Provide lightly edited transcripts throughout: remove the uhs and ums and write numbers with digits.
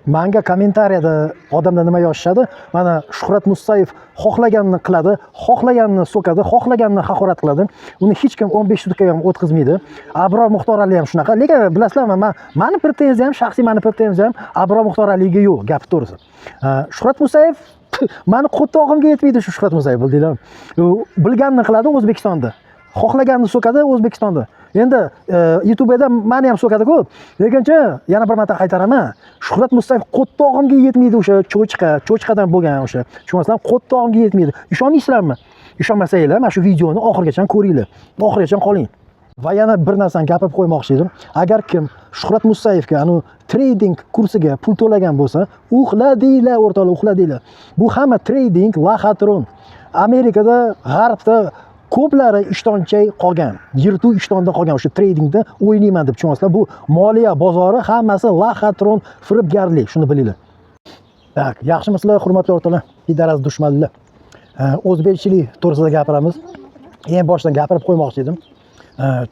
Manga kommentariyada odamlar nima yozishadi? Mana Shuhrat Musayev xohlaganini qiladi, xohlaganini so'kadi, xohlaganini haqorat qiladi. Uni hech kim 15 sutka ham o'tkazmaydi. Abror Muxtorali ham shunaqa. Lekin bilasizlarmi, man mani pretenziyam, shaxsiy mani pretenziyam Abror Muxtoraliga yo'q, gap to'g'risi. Shuhrat Musayev mani qo'tog'imga yetmaydi shu Shuhrat Musayev, bildinglarmi? U bilganini qiladi O'zbekistonda. Xohlaganini so'kadi O'zbekistonda. Endi YouTube'da mani ham so'kadi-ku. Lekinchi yana bir marta qaytaraman. Shuhrat Musayev qo'tog'imga yetmaydi o'sha cho'chqa, cho'chqadan bo'lgan o'sha. Tushunasizlarmi? Qo'tog'imga yetmaydi. Ishonmaysizlarmi? Ishonmasanglar, mana shu videoni oxirigacha ko'ringlar. Oxirigacha qoling. Va yana bir narsani gapirib qo'ymoqchi edim. Agar kim Shuhrat Musayevga anu trading kursiga pul to'lagan bo'lsa, uxladinglar, o'rtoqlar, uxladinglar. Bu hamma trading лохотрон. Amerikada, g'arbda ko'plari ishtonchay qolgan, yirtuv ishtonda qolgan o'sha tradingda o'ynayman deb, tushunasizlar. Bu moliya bozori hammasi лохотрон, firibgarlik, shuni bilinglar. Так, yaxshimisizlar, hurmatli o'rtoqlar, пидарас dushmanlar. O'zbekchilik to'g'risida gapiramiz. Eng boshdan gapirib qo'ymoqchi edim.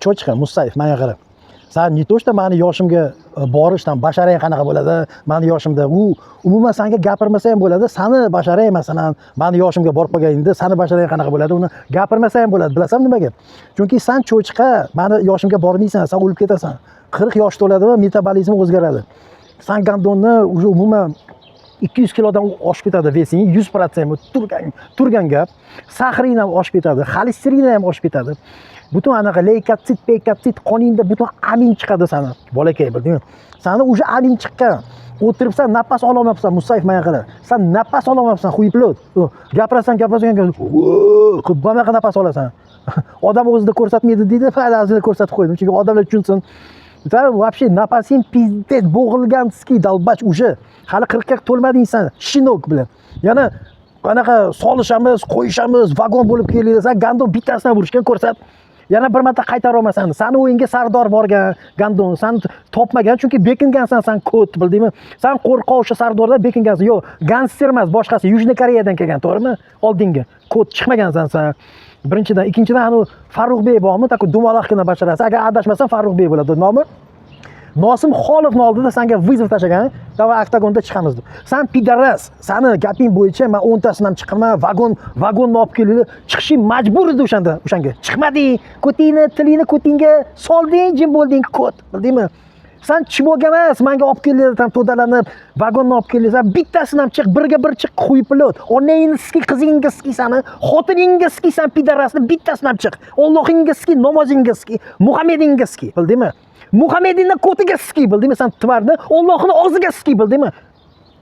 Cho'chqa Musayev, menga qara. San не то что mani yoshimga borishdan basharang qanaqa bo'ladi, mani yoshimda u umuman sanga gapirmasa ham bo'ladi, sani basharang, masalan, mani yoshimga borib qolganingda sani basharang qanaqa bo'ladi, uni gapirmasa ham bo'ladi, bilasanmi nimaga? Chunki san cho'chqa, mani yoshimga bormaysan, san o'lib ketasan. 40 yosh to'ladimi, metabolizm o'zgaradi. San гандон ni уже umuman 200 kilodan oshib ketadi вес ing, 100% turgan gap. Сахар ing ham oshib ketadi, xolesterin ham oshib ketadi. Butun anaqa leykotsit, pekotsit qoningda butun amin chiqadi sani. Bolakay, bildingmi? Sani уже amin chiqqan. O'tiribsan, nafas ololmayapsan, Musayev, menga qara. San nafas ololmayapsan, хуеплёт. Gapirasan, gapirasan, qilib bunaqa nafas olasan. Odam o'zida ko'rsatmaydi deydi, o'zida ko'rsatib qo'ydim, chunki odamlar tushunsin. San вообще nafasing пиздец bo'g'ilganский, долбач уже. Hali 40 ga to'lmading san, щенок bilan. Yana anaqa solishamiz, qo'yishamiz, vagon bo'lib keladi. San гандон bittasini urishgan ko'rsat. Yana bir marta qaytara olmasan. Sani o'yinga Sardor borgan, гандон, san topmagan, chunki bekingansan san, ko't, bildingmi? San qo'rqoq o'sha Sardordan bekingansan. Yo'q, gangster emas, boshqasi Южный Koreyadan kelgan, to'g'rimi? Oldingi. Ko't chiqmagansan san. Birinchidan, ikkinchidan anu Farruxbek bormi? Такой dumaloqgina basharasi. Agar adashmasam, Farruxbek bo'ladi nomi. Nosim Xolovni oldida senga вызов tashlagan, давай oktagonda chiqamiz deb. San пидарас, sani gaping bo'yicha men 10 tasini ham chiqaman, vagon vagonni olib keldi. Chiqishing majbur edi o'shanda, o'shanga. Chiqmading, ko'tingni, tilingni ko'tingga solding, jim bo'lding, ko't, bildingmi? San чмо ga emas, menga olib keldi, tam to'dalanib, vagonni olib keldi. San bittasini ham chiq, birga bir chiq, хуеплёт. Onangni ski, qizingga ski sani, xotiningga ski san, пидарас ni bittasini ham chiq. Allohingga ski, namozingga ski, Muhammedingga ski, bildingmi? Muhammedingni ko'tiga ski, bildingmi? San тварь ni Allohni og'ziga ski, bildingmi?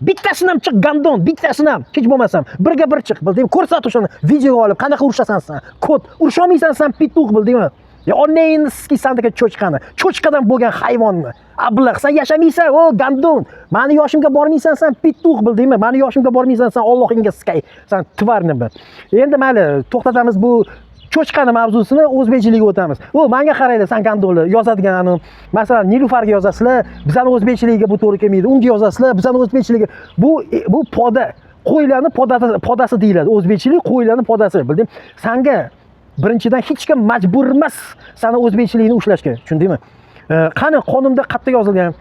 Bittasini ham chiq, гандон, bittasini ham, hech bo'lmasam, birga bir chiq, bildingmi? Ko'rsat o'shani, videoga olib, qanaqa urushasan san? Ko't, urusholmaysan san, петух, bildingmi? Ya onangni ski sandagi cho'chqani, cho'chqadan bo'lgan hayvonni. Ablah, san yashamaysan, o гандон. Mani yoshimga bormaysan san, петух, bildingmi? Mani yoshimga bormaysan san, Allohingga skay. San тварь ni bir. Endi mayli, to'xtatamiz bu cho'chqani mavzusini, o'zbekchilikka o'tamiz. U menga qaranglar, san гандон lar yozadigan anu, masalan, Nilufarga yozasizlar, bizani o'zbekchiligiga bu to'g'ri kelmaydi. Unga yozasizlar, bizani o'zbekchiligiga bu poda, qo'ylarni podasi deyiladi. O'zbekchilik qo'ylarni podasi, bilding? Sanga birinchidan hech kim majbur emas sani o'zbekchiligini ushlashga, tushundingmi? Qani qonunda qayerda yozilgan?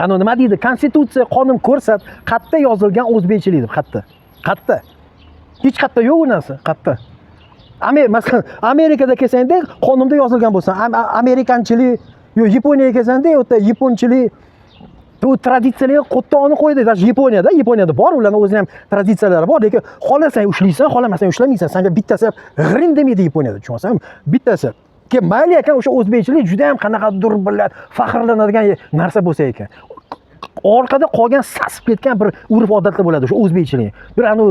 Ana nima deydi? Konstitutsiya, qonun ko'rsat, qayerda yozilgan o'zbekchilik deb, qayerda? Qayerda? Hech qayerda yo'q u narsa, qayerda? Masalan, Amerikada kelsangda qonunda yozilgan bo'lsa, amerikanchilik, yo'q, Yaponiyaga kelsangda u yerda yaponchilik bu traditsiyalarga qo'ttog'ini qo'ydi. Даже Yaponiyada bor, ularni o'zini ham traditsiyalari bor, lekin xohlasang ushlaysan, xohlamasang ushlamaysan. Sanga bittasi g'rin demaydi Yaponiyada, tushunyapsanmi? Bittasi. Keyin mayli ekan, o'sha o'zbekchilik juda ham qanaqadir bilan faxrlanadigan narsa bo'lsa ekan. Orqada qolgan sasib ketgan bir urf odatlar bo'ladi o'sha o'zbekchilik. Bir anu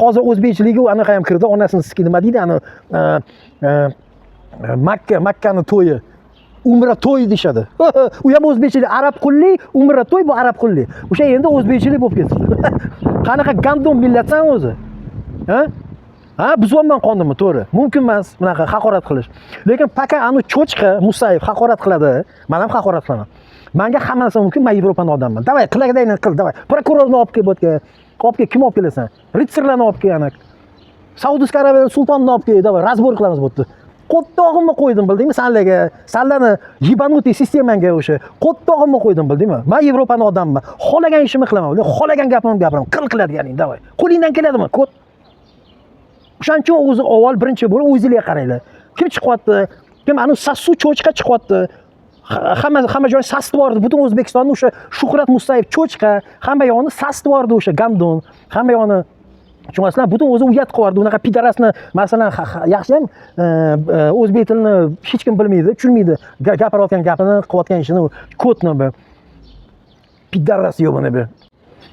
hozir o'zbekchiligi anaqa ham kirdi, onasini siki nima deydi, anu Makkani to'yi. Umra to'y deyishadi. U ham o'zbekchilik, arab qulli, umra to'y bu arab qulli. O'sha endi o'zbekchilik bo'lib ketdi. Qanaqa гандон millatsan o'zi? Ha? Ha, buzyapman qonunni, to'g'ri. Mumkin emas bunaqa haqorat qilish. Lekin пока anu cho'chqa Musayev haqorat qiladi, men ham haqorat qilaman. Menga hamma narsa mumkin, men Yevropani odamman. Давай, qilagidayni qil, давай. Prokurorni olib kel bu yerga. Olib kel, kim olib kelasan? Ritsarlarni olib kel ana. Saudiyskiy Arabiya sultonini olib kel, давай, разбор qilamiz bu yerda. Qo'ttog'imni qo'ydim, bildingmi, sanlarga, sanlarni ебанутый sistemangga o'sha qo'ttog'imni qo'ydim, bildingmi? Man Yevropani odamman, xohlagan ishimni qilaman, xohlagan gapimni gapiraman. Qil qiladiganing, давай, qo'lingdan keladimi, ko't? O'shaning uchun o'zi avval birinchi bo'lib o'zinglarga qaranglar, kim chiqyapti, kim. Anavi sassiq cho'chqa chiqyapti, hamma joy sasitib yubordi. Butun O'zbekistonni o'sha Shuhrat Musayev cho'chqa hamma yoqni sasitib yubordi, o'sha гандон hamma yoqni, tushunasizlar, butun o'zi uyat qilib yubordi unaqa пидарас ni. Masalan, yaxshiyam o'zbek tilini hech kim bilmaydi, tushunmaydi gapirayotgan gapini, qilayotgan ishini ko'tni bu пидарас ёбаный bu.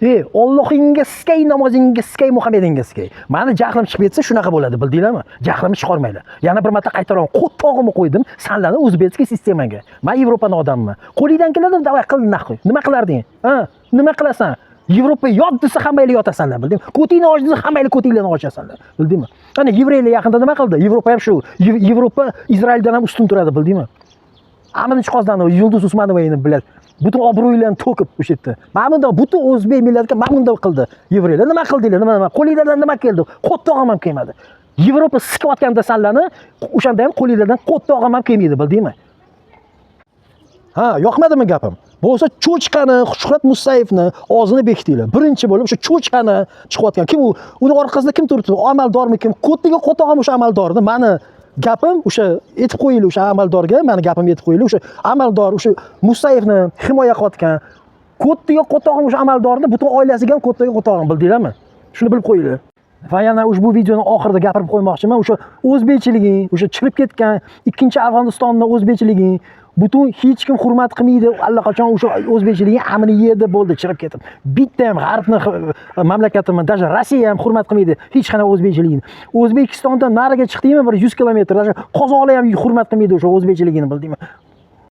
E, Allohingga sikay, namozingga sikay, Muhammedingga sikay. Mani jahlim chiqib ketsa, shunaqa bo'ladi, bildinglarmi? Jahlimni chiqarmanglar. Yana bir marta qaytaraman. Qo'ttog'imni qo'ydim sanlarni узбекский sistemaga. Men Yevropani odamman. Qo'lingdan keladimi? Давай qil, нахуй. Nima qilarding? Ha? Nima qilasan? Yevropa yot desa, hammanglar yotasanlar, bildingmi? Ko'tingni och desa, hammanglar ko'tinglarni ochasanlar, bildingmi? Ana yevreylar yaqinda nima qildi? Yevropa ham shu. Yevropa Izraeldan ham ustun turadi, bildingmi? Amini chiqozdan Yulduz Usmonovani, блядь, butun obro'ylarni to'kib o'sha yerda. Mana bundoq butun o'zbek millatiga mana bundoq qildi. Yevreylar nima qildinglar? Nima, nima? Qo'linglardan nima keldi? Qo'ttog'im ham kelmadi. Yevropa sikayotganda sanlarni, o'shanda ham qo'linglardan qo'ttog'im ham kelmaydi, bildingmi? Ha, yoqmadimi gapim? Bo'lsa, cho'chqani, Shuhrat Musayevni og'zini bekitinglar. Birinchi bo'lib o'sha cho'chqani chiqayotgan. Kim u? Uni orqasida kim turibdi? Amaldormi, kim? Ko'tiga qo'tog'im o'sha amaldorni. Mani gapim o'sha aytib qo'yinglar o'sha amaldorga, mani gapimni aytib qo'yinglar. O'sha amaldor, o'sha Musayevni himoya qilayotgan ko'tiga qo'tog'im o'sha amaldorni, butun oilasiga ham ko'tiga qo'tog'im, bildinglarmi? Shuni bilib qo'yinglar. Va yana ushbu videoni oxirida gapirib qo'ymoqchiman. O'sha o'zbekchiliging, o'sha chirib ketgan ikkinchi Afg'onistonning o'zbekchiliging, butun hech kim hurmat qilmaydi. Allaqachon o'sha o'zbekchiliging amini yerda bo'ldi, chirib ketib. Bitta ham g'arbni mamlakatimi, даже Rossiya ham hurmat qilmaydi hech qanaqa o'zbekchiligini. O'zbekistondan nariga chiqdingmi bir 100 kilometr, даже qozoqlar ham hurmat qilmaydi o'sha o'zbekchiligini, bildingmi?